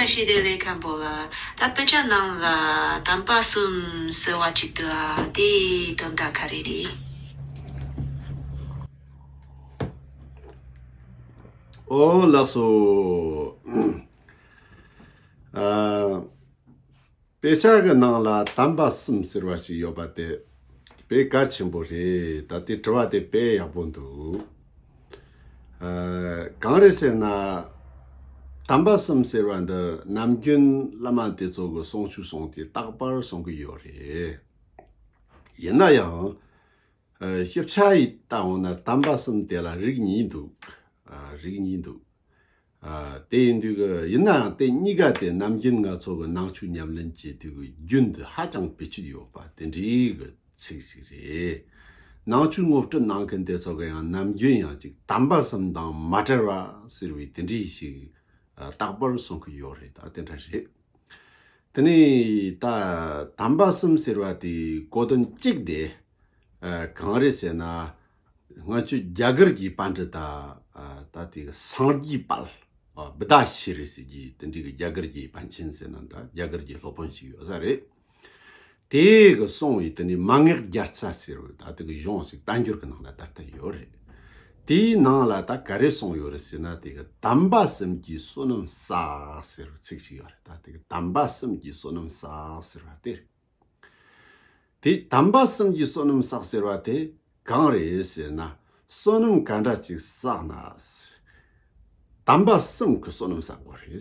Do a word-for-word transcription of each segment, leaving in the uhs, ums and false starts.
བཀྲ་ཤིས་བདེ་ལེགས། མཁན་པོ་ལགས། ད་དཔེ་ཆ་ནང་ལ་དམ་པ་གསུམ་ཟེར་བ་ཅིག་འདུག་ཨ། དེའི་དོན་དག་ག་རེ་རེད། ཨོ་ལགས་སོ། ཨ། དཔེ་ཆ་གི་ནང་ལ་དམ་པ་གསུམ་ཟེར་བ་ཞིག་ཡོད་པ་དེ་དཔེ་གལ་ཆེན་པོ་རེད། ད་དེ་དྲི་བ་དེ་དཔེ་ཡག་པོ་འདུག། ཨ། གང་རེད་ཟེར་ན། དམ་པ་གསུམ་ཟེར་བ་འདི་ནམ་རྒྱུན་བླ་མ་དེ་ཚོ་གི་གསུང་ཆོས་གསུང་དེ་རྟག་པར་གསུང་གི་ཡོད་རེད། ཡིན་ན་ཡང་། ཨ། ཞིབ་ཆ་ཡིས་བལྟ་འོང་ན་དམ་པ་གསུམ་དེ་ལ་རིགས་གཉིས་འདུག། ཨ། རིགས་གཉིས་འདུག། ཨ། དེ་ཡིན་དུས་ཀྱི་ཡིན་ནའང་དེ་གཉིས་ཀ་དེ་ནམ་རྒྱུན་ང་ཚོ་གི་ནང་ཆོས་ཉམས་ལེན་བྱེད་དུས་ཀྱི་རྒྱུན་དུ་ཧ་ཅང་བེད་སྤྱོད་ཡོད་པ་དེ་འདྲའི་གི་ཚིག་ཞིག་རེད། ནང་ཆོས་ངོ་སྤྲོད་གནང་མཁན་དེ་ཚོ་གི་ཡང་ནམ་རྒྱུན་ཡང་ཅིག་དམ་པ་གསུམ་དང་མ་བྲལ་བ་ཟེར་བའི་དེ་འདྲའི་ཞིག། ཨ། རྟག་པར་གསུང་གི་ཡོད་རེད། ད་དེ་འདྲ་རེད། དེ་ནས་ད་དམ་པ་གསུམ་ཟེར་བ་དེའི་གོ་དོན་གཅིག་དེ། ཨ། གང་རེད་ཟེར་ན། སྔོན་ཆད་རྒྱ་གར་གྱི་པཎྜི་ཏ། ཨ། ད་དེ་གི་སངས་རྒྱས་དཔལ། ཨ། བུདྡྷ་ཤྲཱི་ཟེར་གྱི་དེ་འདྲའི་གི་རྒྱ་གར་གྱི་པཎ་ཆེན་ཟེར་ན་འདྲ། རྒྱ་གར་གྱི་སློབ་དཔོན་ཞིག་ཡོད་ས་རེད། དེ་གི་གསུང་བའི་དེ་ནས་མན་ངག་བརྒྱ་རྩ་ཟེར་བའི་ད་དེ་གི་གཞུང་ཞིག་བསྟན་འགྱུར་གྱི་ནང་ལ་ད་ལྟ་ཡོད་རེད། དེའི་ནང་ལ་ད་ག་རེ་གསུངས་ཡོད་རེད་ཟེར་ན། དེ་གི་དམ་པ་གསུམ་གྱིས་བསོད་ནམས་བསགས་ཟེར་བའི་ཚིག་ཞིག་ཡོད་རེད། ད་དེ་གི་དམ་པ་གསུམ་གྱིས་བསོད་ནམས་བསགས་ཟེར་བ་དེ་རེད། དེ་དམ་པ་གསུམ་གྱིས་བསོད་ནམས་བསགས་ཟེར་བ་དེ་གང་རེད་ཟེར་ན། བསོད་ནམས་ག་འདྲ་ཅིག་བསགས་ན། དམ་པ་གསུམ་གྱིས་བསོད་ནམས་བསགས་དགོས་རེད།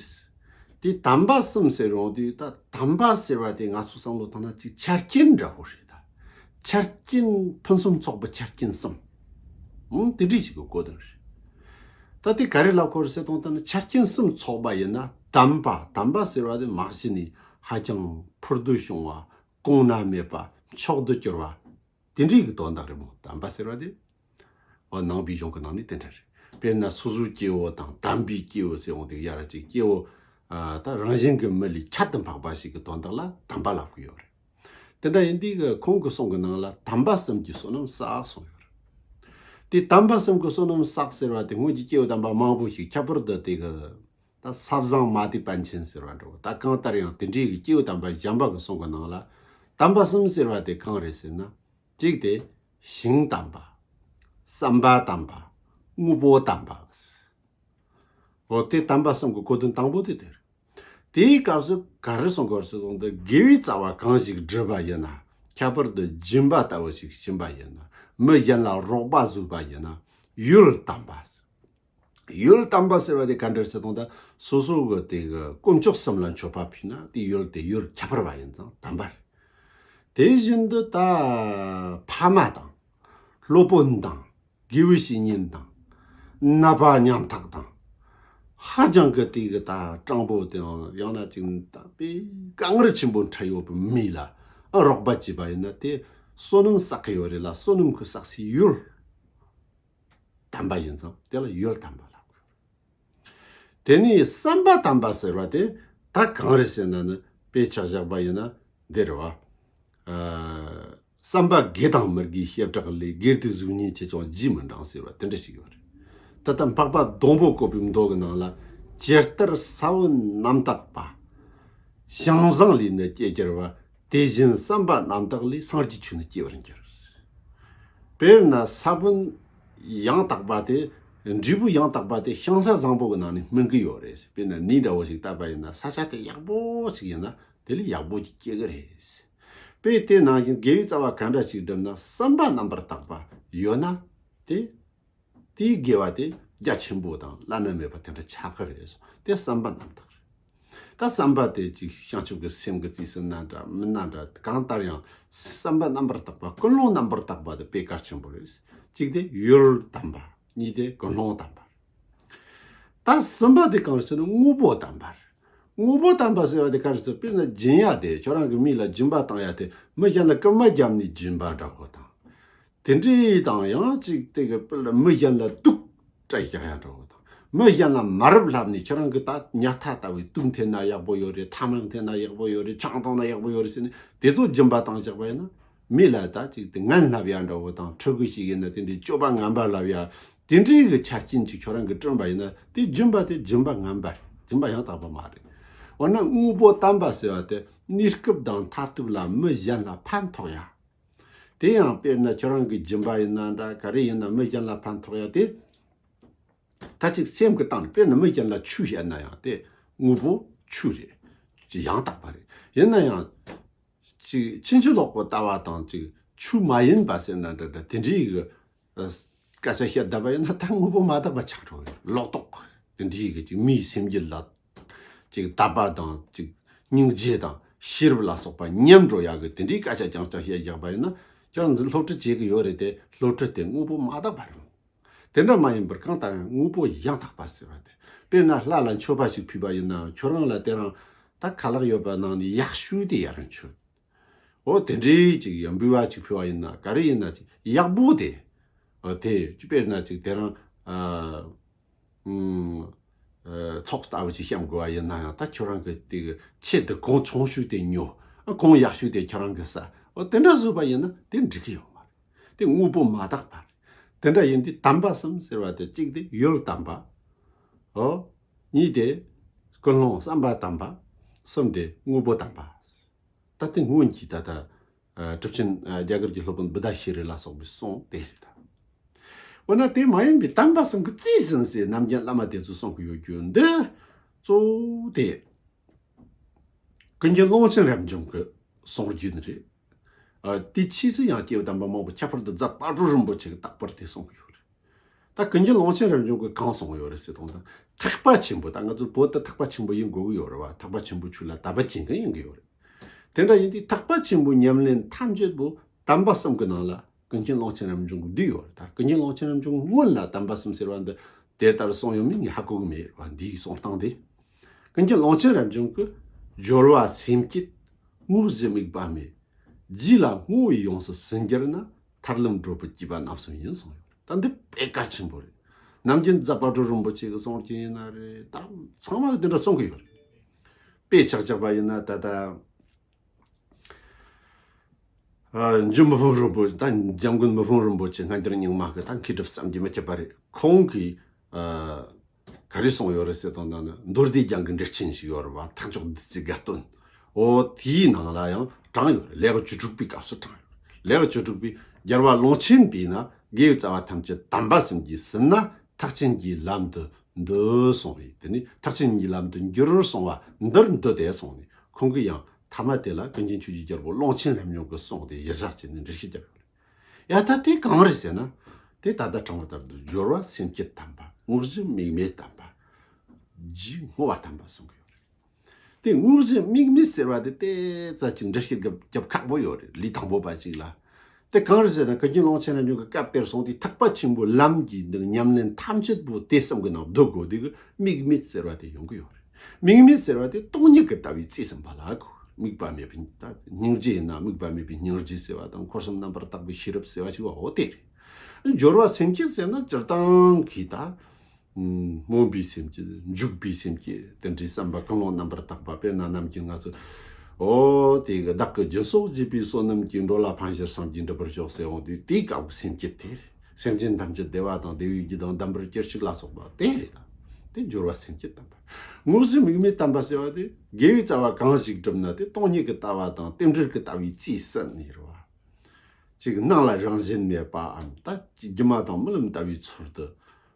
དེ་དམ་པ་གསུམ་ཟེར་ཡོང་དུས་ད་དམ་པ་ཟེར་བ་དེ་ང་ཚོ་བསམ་བློ་བཏང་ན་ཅིག་ཆ་རྐྱེན་འདྲ་བོ་རེད། ད་ཆ་རྐྱེན་ཕུན་སུམ་ཚོགས་པའི་ཆ་རྐྱེན་གསུམ། ཨང་། དེ་འདྲ་ཞིག་གི་གོ་དོན་རེད། ད་དེ་ག་རེ་ལབ་དགོས་རེད་ཟེར་དང་། ད་ནི་ཆ་རྐྱེན་གསུམ་ཚོགས་པ་ཡིན་ན་དམ་པ། དམ་པ་ཟེར་བ་དེ་མ་གཞི་ནས་ཧ་ཅང་ཕུལ་དུ་བྱུང་བ། གོང་ན་མེད་པ། མཆོག་ཏུ་གྱུར་བ། དེ་འདྲའི་གི་དོན་དག་རེད་མོ། དམ་པ་ཟེར་བ་དེ། འོ། ནང་པའི་གཞུང་གི་ནང་ནས་དེ་འདྲ་རེད། དཔེར་ན་སོ་སོའི་སྐྱེ་བོ་དང་དམ་པའི་སྐྱེ་བོ་ཟེར་འོང་དུས་ཡ་ར་ཅིག་སྐྱེ་བོ། ཨ། ད་རང་བཞིན་གྱི་མི་ལས་ཁྱད་དུ་འཕགས་པ་ཞིག་གི་དོན་དག་ལ་དམ་པ་ལབ་གི་ཡོད་རེད། དེ་འདྲ་ཡིན་དུས་ཀྱི་ཁོང་གི་གསུང་གི་ནང་ལ་དམ་པ་གསུམ་གྱིས་བསོད་ནམས་བསགས་གསུངས་ཡོད་རེད། དེ་དམ་པ་གསུམ་གྱིས་བསོད་ནམས་བསགས་ཟེར་བ་དེ་སྔོན་གྱི་སྐྱེས་བུ་དམ་པ་མང་པོ་ཞིག། ཁྱད་པར་དུ་དེ་གི་ད་ས་བཟང་མ་ཏི་པཎ་ཆེན་ཟེར་བ་འདྲ་བོ། ད་གང་ལྟར་ཡང་དེ་འདྲའི་གི་སྐྱེས་བུ་དམ་པ་གཞན་པ་གི་གསུང་གི་ནང་ལ་དམ་པ་གསུམ་ཟེར་བ་དེ་གང་རེད་ཟེར་ན། གཅིག་དེ་ཞིང་དམ་པ། བསམ་པ་དམ་པ། དངོས་པོ་དམ་པ། འོ། དེ་དམ་པ་གསུམ་གྱི་གོ་དོན་དང་པོ་དེ་དེ་རེད། དེའི་སྐབས་སུ་ག་རེ་གསུང་དགོས་ཟེར་དང་། དགེ་བའི་རྩ་བ་གང་ཞིག་བསྒྲུབས་པ་ཡིན་ན། ཁྱད་པར་དུ་སྦྱིན་པ་ལྟ་བུ་ཞིག་བྱིན་པ་ཡིན་ན། མི་གཞན་ལ་རོགས་པ་བཟོས་པ་ཡིན་ན། ཡུལ་དམ་པ། ཡུལ་དམ་པ་ཟེར་བ་དེ་ག་འདྲ་ཟེར་དང་། ད་སོ་སོ་གི་དེ་གི་དཀོན་མཆོག་གསུམ་ལ་མཆོད་པ་ཕུལ་ན་དེ་ཡུལ་དེ་ཡུལ་ཁྱད་པར་བ་ཡིན་ཙང་དམ་པ་རེད། དེ་བཞིན་དུ་ད་ཕ་མ་དང་། སློབ་དཔོན་དང་། དགེ་བའི་བཤེས་གཉེན་དང་། ནད་པ་ཉམ་ཐག་དང་། ཧ་ཅང་གི་དེ་གི་ད་སྤྲང་པོ་དེའང་ཡང་ན་ཅིག་ད་དཔེ་དཀའ་ངལ་ཆེན་པོ་འཕྲད་ཡོད་པའི་མི་ལ་རོགས་པ་བྱས་པ་ཡིན་ན་དེ་བསོད་ནམས་བསགས་ཀྱི་ཡོད་རེད་ལ། བསོད་ནམས་ཀྱི་བསགས་སའི་ཡུལ་དམ་པ་ཡིན་ཙང་དེ་ལ་ཡུལ་དམ་པ་ལབ་དགོས། དེ་ནས་བསམ་པ་དམ་པ་ཟེར་བ་དེ་ད་གང་རེད་ཟེར་ན་ནི། དཔེ་ཆ་བཞག་པ་ཡིན་ན་འདི་རེད་བ། ཨ། བསམ་པ་དགེ་དང་མི་དགེའི་བྱེ་བྲག་ལས། དགེ་སྡིག་གཟུགས་བརྙན་ཆེ་ཆུང་རྗེས་མི་འབྲང་ཟེར་བ་དེ་འདྲ་ཞིག་ཡོད་རེད། ད་ལྟ་འཕགས་པ་སྡོང་པོ་བཀོད་པའི་མདོ་གི་ནང་ལ། ཇི་ལྟར་ས་བོན་རྣམ་དག་པ། བྱང་བཟང་ལས་ནི་སྐྱེ་གྱུར་པ། དེ་བཞིན་བསམ་པ་རྣམ་དག་ལས། སངས་རྒྱས་ཆོས་ནི་སྐྱེ་བར་འགྱུར། དཔེར་ན་ས་བོན་ཡང་དག་པ་དེ། འབྲས་བུ་ཡང་དག་པ་དེ་བྱང་ས་བཟང་པོ་གི་ནང་ནས་སྨིན་གྱི་ཡོད་རེད། དཔེར་ན་ནས་འདྲ་བོ་ཞིག་བཏབ་པ་ཡིན་ན། ས་ཆ་དེ་ཡག་པོ་ཞིག་ཡིན་ན་དེ་ལས་ཡག་པོ་ཞིག་སྐྱེ་གི་རེད། དཔེ་དེ་ནང་བཞིན་དགེ་བའི་རྩ་བ་ག་འདྲ་ཞིག་བསྒྲུབས་ན། བསམ་པ་རྣམ་པར་དག་པ་ཡོད་ན་དེ། དེའི་དགེ་བ་དེ་རྒྱ་ཆེན་པོ་དང་བླ་ན་མེད་པ་དེ་འདྲ་ཆགས་ཀྱི་རེད་སོ། དེ་བསམ་པ་རྣམ་དག་རེད། ད་བསམ་པ་དེ་ཅིག་བྱང་ཆུབ་ཀྱི་སེམས་ཀྱི་རྩིས་སུ་ན་འདྲ་མིན་ན་འདྲ། གང་ལྟར་ཡང་བསམ་པ་རྣམ་པར་དག་པ། ཀུན་སློང་རྣམ་པར་དག་པ་དེ་དཔེ་གལ་ཆེན་པོ་རེད། གཅིག་དེ་ཡུལ་དམ་པ། གཉིས་དེ་ཀུན་སློང་དམ་པ། ད་གསུམ་པ་དེ་གང་ཞེ་ན་དངོས་པོ་དམ་པ་རེད། དངོས་པོ་དམ་པ་ཟེར་བ་དེ་ག་རེ་ཟེར། དཔེར་ན་སྦྱིན་ཡ་དེ། ཁྱོད་རང་གིས་མི་ལ་སྦྱིན་པ་བཏང་ཡ་དེ། མི་གཞན་ལ་སྐུལ་མ་བརྒྱབ་ནས་སྦྱིན་པ་འདྲ་བོ་དང་། དེ་འདྲའི་དང་ཡང་ཅིག་དེ་གི་དཔེར་ན་མི་གཞན་ལ་དུག་སྤྲད་བཞག་ཡ་འདྲ་བོ་དང་། མི་གཞན་ལ་མ་རབས་ལྷབ་ནས། ཁྱོད་རང་གིས་ད་ཉལ་ཐ་ལྟ་བུའི་དུག་འཐེན་ན་ཡག་པོ་ཡོད་རེད། ཐ་མག་འཐེན་ན་ཡག་པོ་ཡོད་རེད། ཆང་བཏང་ན་ཡག་པོ་ཡོད་རེད་ཟེར་ནས་དེ་ཚོ་སྦྱིན་པ་བཏང་བཞག་པ་ཡིན་ན། མི་ལ་ད་ཅིག་དེ་ངན་ལབ་ཡ་འདྲ་བོ་དང་། ཕྲུ་གུ་ཞིག་ཡིན་ན་དེ་འདྲའི་སྤྱོད་པ་ངན་པ་ལབ་ཡ། དེ་འདྲའི་གི་ཆ་རྐྱེན་ཅིག་ཁྱོད་རང་གིས་བསྐྲུན་པ་ཡིན་ན། དེ་སྦྱིན་པ་དེ་སྦྱིན་པ་ངན་པ་རེད། སྦྱིན་པ་ཡང་དག་པ་མ་རེད། འོ་ན་དངོས་པོ་དམ་པ་ཟེར་བ་དེ་གནས་སྐབས་དང་མཐར་ཐུག་ལ་མི་གཞན་ལ་ཕན་ཐོགས་ཡ། དེ་ཡང་དཔེར་ན་ཁྱོད་རང་གི་སྦྱིན་པ་ཡིན་ན་འདྲ་ག་རེ་ཡིན་ན་མི་གཞན་ལ་ཕན་ཐོགས་ཡ་དེ། ད་ཅིག་སེམས་ཀྱི་སྟེང་ནས་དཔེར་ན་མི་གཞན་ལ་ཆོས་བཤད་ན་ཡང་དེ་དངོས་པོ་ཆོས་རེད། ཡང་དག་པ་རེད། ཡིན་ན་ཡང་། ཅིག་ཕྱིན་ཅི་ལོག་གི་ལྟ་བ་དང་ཅིག་ཆོས་མ་ཡིན་པ་ཟེར་ན་འདྲ་འདྲ་དེ་འདྲའི་གི་སྐད་ཆ་བཤད་བསྡད་པ་ཡིན་ན་ད་དངོས་པོ་མ་དག་པ་ཆགས་འགྲོ་གི་ལོག་རྟོག་དེ་འདྲའི་གི་ཅིག་མིའི་སེམས་རྒྱུད་ལ་ཅིག་དད་པ་དང་ཅིག་སྙིང་རྗེ་དང་ཤེས་རབ་ལ་སོགས་པ་ཉམས་འགྲོ་ཡག་གི་དེ་འདྲའི་སྐད་ཆ་རྐྱང་རྐྱང་བཤད་བཞག་པ་ཡིན་ན་ཁྱོད་འཛིན་སློབ་ཁྲིད་བྱེད་གི་ཡོད་རེད་དེ་སློབ་ཁྲིད་དེ་དངོས་པོ་མ་དག་པ་རེད། དེ་འདྲ་མ་ཡིན་པར་གང་ལྟར་ཡང་དངོས་པོ་ཡང་དག་པ་ཟེར་བ་དེ། དཔེར་ན་ལྷ་ལ་མཆོད་པ་ཞིག་ཕུལ་བ་ཡིན་ན་ཁྱོད་རང་ལ་དེ་རང་ད་ཁ་ལག་ཡོད་པ་ནང་ནས་ཡག་ཤོས་དེ་ཡར་མཆོད། འོ་དེ་འདྲའི་ཅིག་ཡང་འབུལ་བ་ཅིག་ཕུལ་བ་ཡིན་ན་ག་རེ་ཡིན་ན་ཅིག་ཡག་པོ་དེ། འོ་དེ་དཔེར་ན་ཅིག་དེ་རང་ཨ་ཨུམ་ཨ་ཚོགས་ལྟ་བུ་ཅིག་བཤམས་དགོས་པ་ཡིན་ན་ཡང་ད་ཁྱོད་རང་གི་དེ་གི་ཆེད་དུ་གོང་ཆུང་ཤོས་དེ་ཉོ། ཨ་གོང་ཡག་ཤོས་དེ་ཁྱོད་རང་གི་ཟ། འོ་དེ་འདྲ་བཟོས་པ་ཡིན་ན་དེ་འགྲིག་གི་ཡོད་མ་རེད། དེ་དངོས་པོ་མ་དག་པ་རེད། དེ་འདྲ་ཡིན་དུས་དམ་པ་གསུམ་ཟེར་བ་དེ་གཅིག་དེ་ཡུལ་དམ་པ། ཨོ། གཉིས་དེ་ཀུན་སློང་བསམ་པ་དམ་པ། གསུམ་དེ་དངོས་པོ་དམ་པ། ད་དེ་སྔོན་གྱི་ད་ལྟ་ཨ་གྲུབ་ཆེན་ཨ་རྒྱ་གར་གྱི་སློབ་དཔོན་བུདྡྷ་ཤྲཱི་ལ་སོགས་པས་གསུངས་དེ་རེད་ད། འོ་ན་དེ་མ་ཡིན་པའི་དམ་པ་གསུམ་གྱི་རྩིས་ཟིན་ཟེར་ནམ་རྒྱུན་བླ་མ་དེ་ཚོས་གསུང་གི་ཡོད་རྒྱུ་འདི་གཙོ་བོ་དེ། ཀུན་མཁྱེན་ཀློང་ཆེན་རབ་འབྱམས་ཀྱི་གསུང་རྒྱུན་རེད། ཨ་དེའི་ཕྱིས་སུ་ཡང་སྐྱེས་བུ་དམ་པ་མང་པོ་ཁྱད་པར་དུ་རྫ་དཔལ་སྤྲུལ་རིན་པོ་ཆེ་གིས་རྟག་པར་དེ་གསུང་གི་ཡོད་རེད། ད་ཀུན་མཁྱེན་ཀློང་ཆེན་རབ་འབྱམས་ཀྱིས་གང་གསུངས་ཡོད་རེད་ཟེར་དུས་ད་ཐེག་པ་ཆེན་པོ་ད་ང་ཚོ་བོད་དུ་ཐེག་པ་ཆེན་པོ་ཡིན་དགོས་ཀྱི་ཡོད་རེད་བ། ཐེག་པ་ཆེན་པོའི་ཆོས་ལ་དད་པ་བྱེད་མཁན་ཡིན་གྱི་ཡོད་རེད། དེ་འདྲ་ཡིན་དུས་ཐེག་པ་ཆེན་པོའི་ཉམས་ལེན་ཐམས་ཅད་པོ་དམ་པ་གསུམ་གྱི་ནང་ལ་ཀུན་མཁྱེན་ཀློང་ཆེན་རབ་འབྱམས་ཀྱིས་བསྡུས་ཡོད་རེད། ད་ཀུན་མཁྱེན་ཀློང་ཆེན་རབ་འབྱམས་ཀྱིས་སྔོན་ལ་དམ་པ་གསུམ་ཟེར་བ་འདི་དེ་ལྟར་གསུངས་ཡོད་མེད་ངས་ཧ་གོ་གི་མེད་རེད་བ། འདིའི་གསུང་སྟངས་དེ། ཀུན་མཁྱེན་ཀློང་ཆེན་རབ་འབྱམས་ཀྱིས་སྦྱོར་བ་སེམས་བསྐྱེད་དངོས་གཞི་དམིགས་པ་མེད། རྗེས་ལ་བསྔོ་བས་ཡོངས་སུ་ཟིན་གྱུར་ན། ཐར་ལམ་བགྲོད་པའི་སྐྱེས་པ་རྣམ་གསུམ་ཡིན་གསུངས་ཡོད། ད་འདི་དཔེ་གལ་ཆེན་པོ་རེད། ནམ་རྒྱུན་རྫ་དཔལ་སྤྲུལ་རིན་པོ་ཆེ་གིས་གསུང་རྒྱུ་ཡིན་ན་རེད། ད་ཚང་མ་གིས་འདི་འདྲ་གསུང་གི་ཡོད་རེད། དཔེ་ཆ་བཞག་པ་ཡིན་ན་ད་ལྟ་ཨ་འཇུ་མི་ཕམ་རིན་པོ་ད་འཇམ་མགོན་མི་ཕམ་རིན་པོ་ཆེ་སྔ་འགྱུར་རྙིང་མ་གི་ད་མཁས་གྲུབ་བསམ་གྱིས་མི་ཁྱབ་པ་རེད། ཁོང་གིས་ཨ་ག་རེ་གསུངས་ཡོད་རེད་ཟེར་དང་ད་ནི་མདོ་སྡེ་རྒྱན་གྱི་འགྲེལ་ཆེན་ཞིག་ཡོད་རེད་བ། ཐེག་མཆོག་བདུད་རྩིའི་དགའ་སྟོན། འོ་དེའི་ནང་ལ་ཡང་དྲངས་ཡོད་རེད། ལེའུ་བཅུ་དྲུག་པའི་སྐབས་སུ་དྲངས་ཡོད་རེད། ལེའུ་བཅུ་དྲུག་པའི་རྒྱལ་བ་ཀློང་ཆེན་པས་ན་དགེ་བའི་རྩ་བ་ཐམས་ཅད་དམ་པ་གསུམ་གྱིས་ཟིན་ན་ཐེག་ཆེན་གྱི་ལམ་དུ་འདུ་གསུངས་རེད། དེ་ནས་ཐེག་ཆེན་གྱི་ལམ་དུ་འགྱུར་གསུངས་པ་འདིར་འདུ་སྟེ་གསུངས་ནས་ཁོང་གིས་ཡང་ཐ་མ་དེ་ལ་ཀུན་མཁྱེན་ཆོས་ཀྱི་རྒྱལ་པོ་ཀློང་ཆེན་རབ་འབྱམས་ཀྱིས་གསུངས་ཏེ་གཞིར་བཞག་བྱས་ནས་འགྲེལ་བཤད་བརྒྱབ་ཡོད་རེད། ཡ་ད་དེ་གང་རེད་ཟེར་ན། དེ་ད་ལྟ་དྲངས་པ་ལྟར་དུ་སྦྱོར་བ་སེམས་བསྐྱེད་དམ་པ། དངོས་གཞི་དམིགས་མེད་དམ་པ། རྗེས་བསྔོ་བ་དམ་པ་གསུང་གི་ཡོད་རེད། དེ་དངོས་གཞི་དམིགས་མེད་ཟེར་བ་དེ་ཏོག་ཙམ་ཅིག་འགྲེལ་བཤད་རྒྱབ་རྒྱབ་ཁག་པོ་ཡོད་རེད། ལས་དང་པོ་པ་ཅིག་ལ། དེ་གང་རེད་ཟེར་ན་ཀུན་མཁྱེན་ཀློང་ཆེན་རབ་འབྱམས་ཀྱིས་སྐབས་དེར་གསུངས་ཏེ་ཐེག་པ་ཆེན་པོའི་ལམ་གྱི་འདི་ཉམས་ལེན་ཐམས་ཅད་པོ་དེ་གསུམ་གྱི་ནང་བསྡུ་དགོས་དེ་གི་དམིགས་མེད་ཟེར་བ་དེ་ཡོང་གི་ཡོད་རེད། དམིགས་མེད་ཟེར་བ་དེ་སྟོང་ཉིད་ཀྱི་ལྟ་བའི་རྩིས་ཟིན་པ་ལ་གོ། དམིགས་པ་མེད་པའི་ད་སྙིང་རྗེ་ཡིན་ན་དམིགས་པ་མེད་པའི་སྙིང་རྗེ་ཟེར་བ་དང་འཁོར་གསུམ་རྣམ་པར་དག་པའི་ཤེས་རབ་ཟེར་བ་ཞིག་བ་འོ་དེ་རེད། སྦྱོར་བ་སེམས་བསྐྱེད་ཟེར་ན་སྤྱིར་བཏང་གི་ད། སྨོན་པའི་སེམས་བསྐྱེད། འཇུག་པའི་སེམས་བསྐྱེད། དེ་འདྲའི་བསམ་པ་ཀུན་སློང་རྣམ་པར་དག་པ་དཔེར་ན་ནམ་རྒྱུན་ང་ཚོས་འོ་དེ་གི་བདག་གི་སྦྱིན་སོགས་བགྱིས་པའི་བསོད་ནམས་ཀྱིས། འགྲོ་ལ་ཕན་ཕྱིར་སངས་རྒྱས་འགྲུབ་པར་ཤོག་ཟེར་འོང་དུས་དེའི་སྐབས་ཀྱི་སེམས་བསྐྱེད་དེ་རེད། སེམས་ཅན་ཐམས་ཅད་བདེ་བ་དང་བདེ་བའི་རྒྱུ་དང་ལྡན་པར་གྱུར་ཅིག་ལ་སོགས་པ་དེ་རེད་ད། དེ་སྦྱོར་བ་སེམས་བསྐྱེད་དམ་པ། དངོས་གཞི་དམིགས་མེད་དམ་པ་ཟེར་བ་དེ་དགེ་བའི་རྩ་བ་གང་ཞིག་བསྒྲུབས་ན་དེ་སྟོང་ཉིད་ཀྱི་ལྟ་བ་དང་རྟེན་འབྲེལ་གྱི་ལྟ་བའི་རྩིས་ཟིན་ནས་རེད་བ། ཅིག་སྣང་ལ་རང་བཞིན་མེད་པའམ་ད་སྒྱུ་མ་དང་རྨི་ལམ་ལྟ་བུའི་ཚུལ་དུ།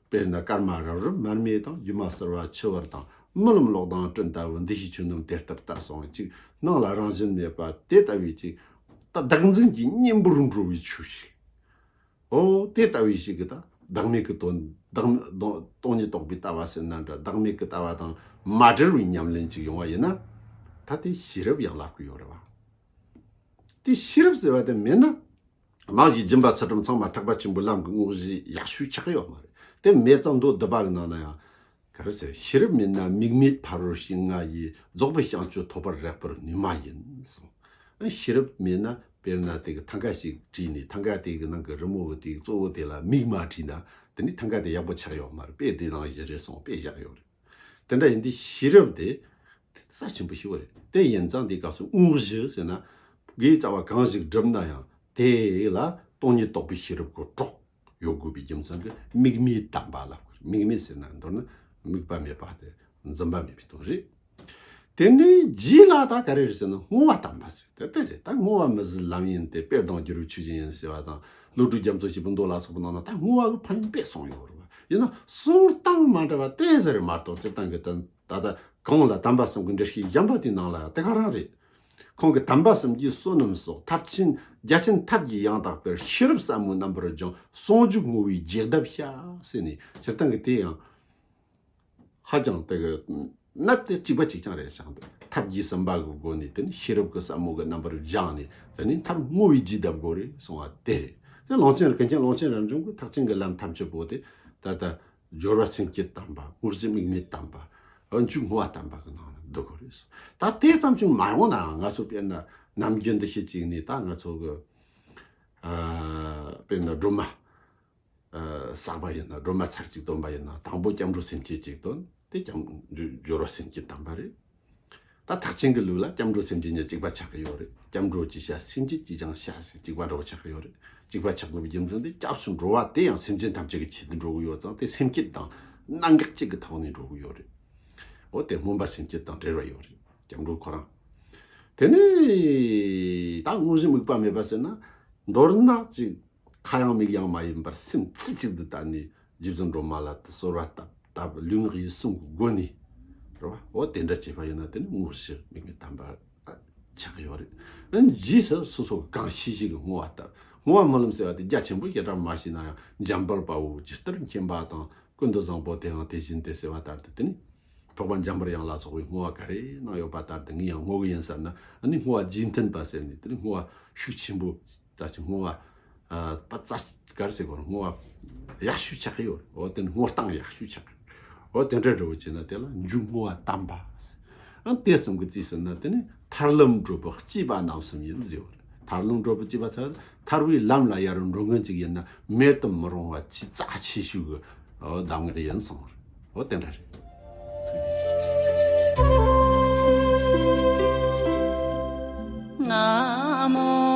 དཔེར་ན་སྐར་མ་རབ་རིབ་མར་མེ་དང་། སྒྱུ་མ་ཟེར་བ་འཆི་བར་དང་། རྨི་ལམ་གློག་དང་སྤྲིན་ལྟ་བུ། འདི་ཕྱིའི་ཆོས་རྣམས་དེ་ལྟར་ལྟ་གསུངས། ཅིག་སྣང་ལ་རང་བཞིན་མེད་པ་དེ་ལྟ་བུའི་ཅིག་ད་བདག་འཛིན་གྱི་གཉེན་པོར་འགྲོ་བའི་ཆོས་ཤིག་འོ་དེ་ལྟ་བུའི་ཞིག་གི་ད་བདག་མེད་ཀྱི་དོན། བདག་སྟོང་ཉིད་རྟོགས་པའི་ལྟ་བ་ཟེར་ན་འདྲ། བདག་མེད་ཀྱི་ལྟ་བ་དང་མ་བྲལ་བའི་ཉམས་ལེན་ཅིག་ཡོང་བ་ཡིན་ན། ད་དེ་ཤེས་རབ་ཡང་ལབ་ཀྱི་ཡོད་རེད་བ། དེ་ཤེས་རབ་ཟེར་བ་དེ་མེད་ན། མ་གཞི་སྦྱིན་པ་ཚུལ་ཁྲིམས་ཚང་མ་ཐེག་པ་ཆེན་པོའི་ལམ་གྱི་དངོས་གཞི་ཡག་ཤོས་ཆགས་ཀྱི་ཡོད་མ་རེད། དེ་མེད་ཙང་མདོ་སྡུད་པ་གི་ནང་ན་ཡང་། ག་རེ་ཟེར། ཤེས་རབ་མེད་ན་དམིགས་མེད་ཕ་རོལ་ཕྱིན་ལྔ་ཡི། རྫོགས་པའི་བྱང་ཆུབ་ཐོབ་པར་རེག་པར་ནུས་མ་ཡིན་གསུངས། ཨ་ཤེས་རབ་མེད་ན་དཔེར་ན་དེ་གི་ཐང་ག་ཞིག་བྲིས་ནས་ཐང་ག་དེ་གི་ནང་གི་རི་མོ་གི་དེ་གི་གཙོ་བོ་དེ་ལ་མིག་མ་བྲིས་ན་དེ་ནི་ཐང་ག་དེ་ཡག་པོ་ཆགས་ཡོད་མ་རེད། དཔེ་དེ་ནང་བཞིན་རེད་གསུངས། དཔེ་བཞག་ཡོད་རེད། དེ་འདྲ་ཡིན་དུས་ཤེས་རབ་དེ་རྩ་ཆེན་པོ་ཞིག་རེད། དེ་ཡིན་ཙང་དེའི་སྐབས་སུ་དངོས་གཞི་ཟེར་ན་དགེ་བའི་རྩ་བ་གང་ཞིག་བསྒྲུབས་ན་ཡང་དེ་ལ་སྟོང་ཉིད་རྟོགས་པའི་ཤེས་རབ་ཀྱི་གྲོགས་ཡོད་དགོས་པའི་རྒྱུ་མཚན་གྱིས་དམིགས་མེད་དམ་པ་ལབ་དགོས་རེད། དམིགས་མེད་ཟེར་ན་མདོར་ན་དམིགས་པ་མེད་པ་དེ་འཛིན་པ་མེད་པའི་དོན་རེད། དེ་ནས་རྗེས་ལ་ད་ག་རེ་རེད་ཟེར་ན། བསྔོ་བ་དམ་པ་ཟེར་དེ་དེ་རེད། ད་བསྔོ་བ་མི་ཟད་ལམ་ཡིན་ཏེ། དཔལ་དང་རྒྱལ་བའི་ཆོས་ཅན་ཡིན་ཟེར་བ་དང་། བློ་གྲོས་རྒྱ་མཚོ་ཞེས་པའི་མདོ་ལ་སོགས་པའི་ནང་ན་ད་བསྔོ་བ་གི་ཕན་ཡོན་དཔེ་གསུངས་ཡོད་རེད་བ། ཡིན་ན་གསུང་སྟངས་མ་འདྲ་བ་དེ་ཟེར་མ་གཏོགས། སྤྱིར་བཏང་གི་ད་ད་ལྟ་གོང་ལ་དམ་པ་གསུམ་གྱི་འགྲེལ་བཤད་གཞན་པ་དེའི་ནང་ལ་ཡང་དེ་ག་རང་རེད། ཁོང་གིས་དམ་པ་གསུམ་གྱི་བསོད་ནམས་སོགས། ཐབས་ཆེན་རྒྱ་ཆེན་ཐབས་ཀྱིས་ཡང་དག་པའི། ཤེས་རབ་ཟབ་མོའི་རྣམ་པར་སྦྱངས། ཟུང་འཇུག་བསྔོ་བའི་རྒྱས་གདབ་བྱ་ཟེར་ནས། སྤྱིར་བཏང་གི་དེ་ཡང་ཧ་ཅང་དེ་གི་གནད་དེ་གཅིག་པ་གཅིག་རྐྱང་རེད་ཤག་འདུག་ཐབས་ཀྱིས་ཟིན་པ་གི་སྒོ་ནས། དེ་ནི་ཤེས་རབ་ཀྱི་ཟབ་མོ་གི་རྣམ་པར་སྦྱངས་ནས། དེ་ནི་མཐར་བསྔོ་བའི་རྒྱས་གདབ་དགོས་རེད་གསུངས་པ་དེ་རེད། དེ་ཀློང་ཆེན། ཀུན་མཁྱེན་ཀློང་ཆེན་རབ་འབྱམས་ཀྱི་ཐེག་ཆེན་གྱི་ལམ་ཐམས་ཅད་པོ་དེ་ད་ལྟ་སྦྱོར་བ་སེམས་བསྐྱེད་དམ་པ། དངོས་གཞི་དམིགས་མེད་དམ་པ། འཇུག་བསྔོ་བ་དམ་པ་གི་ནང་ལ་འདུ་དགོས་རེད། ད་དེ་ཙམ་ཞིག་མ་ཡོང་ནའང་། ང་ཚོ་དཔེར་ན་ནམ་རྒྱུན་འདི་བྱེད་ཅིག་ནས། ད་ང་ཚོ་གི་ཨ་དཔེར་ན་སྒྲོལ་མ་ཨ་བསགས་པ་ཡིན་ན། སྒྲོལ་མ་ཚར་གཅིག་འདོན་པ་ཡིན་ན། དང་པོ་སྐྱབས་འགྲོ་སེམས་བསྐྱེད་གཅིག་འདོན། དེ་སྐྱབས་སྦྱོར་བ་སེམས་བསྐྱེད་དམ་པ་རེད། ད་ཐེག་ཆེན་གྱི་ལུགས་ལ་སྐྱབས་འགྲོ་སེམས་བསྐྱེད་གཉིས་གཅིག་པ་ཆགས་ཀྱི་ཡོད་རེད། སྐྱབས་འགྲོ་གཅིག་བྱ། སེམས་བསྐྱེད་གཅིག་ཀྱང་བྱ་ཟེར། གཅིག་པ་འདྲ་བོ་ཆགས་ཀྱི་ཡོད་རེད། གཅིག་པ་ཆགས་དགོས་པའི་རྒྱུ་མཚན་དེ། སྐྱབས་སུ་འགྲོ་བ་དེ་ཡང་སེམས་ཅན་ཐམས་ཅད་ཀྱི་ཆེད་དུ་འགྲོ་གི་ཡོད་ཙང་། དེ་སེམས་བསྐྱེད་དང་གནད་འགག་གཅིག་གི་ཐོག་ནས་འགྲོ་གི་ཡོད་རེད། འོ་དེ་སྨོན་པ་སེམས་བསྐྱེད་དང་འབྲེལ་བ་ཡོད་རེད། སྐྱབས་འགྲོ་ཁོ་རང་། དེ་ནས་ད་དངོས་གཞི་དམིགས་པ་མེད་པ་ཟེར་ན། མདོར་ན་ཅིག་ཁ་ཡང་མིག་ཡང་མ་ཡིན་པར་སེམས་རྩེ་གཅིག་ཏུ་བལྟས་ནས། རྗེ་བཙུན་སྒྲོལ་མ་ལ་གསོལ་བ་བཏབ་བཏབ། ལུས་ངག་ཡིད་གསུམ་གྱི་སྒོ་ནས་རེད་བ། འོ་དེ་འདྲ་བྱས་པ་ཡིན་ན། དེ་ནི་དངོས་གཞི་དམིགས་མེད་དམ་པ་ཆགས་ཀྱི་ཡོད་རེད། ཨ་ནི་རྗེས་སུ་སོ་སོ་གང་ཤེས་ཤེས་ཀྱི་བསྔོ་བ་བཏབ། བསྔོ་བ་སྨོན་ལམ་ཟེར་བ་དེ་རྒྱ་ཆེན་པོ་ཞེ་དྲག་མ་ཤེས་ན་ཡང་། འཇམ་དཔལ་དཔའ་བོས་ཇི་ལྟར་མཁྱེན་པ་དང་། ཀུན་ཏུ་བཟང་པོ་དེའང་དེ་བཞིན་ཏེ་ཟེར་བ་ལྟར་དུ། དེ་ནི་འཕགས་པ་འཇམ་དཔལ་དབྱངས་ལ་སོགས་པའི་བསྔོ་བ་ག་རེ་གནང་ཡོད་པ་ལྟར་དུ་ངས་ཡང་བསྔོ་གི་ཡིན་བསམ་ན། ཨ་ནི་བསྔོ་བ་རྗེས་མཐུན་པ་ཟེར་ནས། དེ་ནི་བསྔོ་བ་ཤུགས་ཆེན་པོ། ད་ཅི་བསྔོ་བ་ཨ་པ་ཙ་ག་རེ་ཟེར་དགོས་རེད། བསྔོ་བ་ཡག་ཤོས་ཆགས་ཀྱི་ཡོད་རེད། འོ་དེ་ནི་བསྔོ་སྟངས་ཡག་ཤོས་ཆགས་ཀྱི་རེད། འོ་དེ་འདྲ་འདྲ་བོ་བྱས་ན་དེ་ལ་འཇུག་བསྔོ་བ་དམ་པ་ཟེར། ཨ་དེ་གསུམ་གྱི་རྩིས་ཟིན་ན། དེ་ནི་ཐར་ལམ་བགྲོད་པའི་གཅེས་པ་རྣམ་གསུམ་ཡིན་ཟེར་བ་རེད། ཐར་ལམ་བགྲོད་པའི་གཅེས་པ་ཚ། ཐར་བའི་ལམ་ལ་ཡར་འགྲོ་མཁན་ཅིག་ཡིན་ན། མེད་དུ་མི་རུང་བ་ཆེས་རྩ་ཆེ་ཤོས་ཀྱི་འོ་གདམས་ངག་ཡིན་གསུངས་པ་རེད། འོ་དེ་འདྲ་རེད། ན་མོ།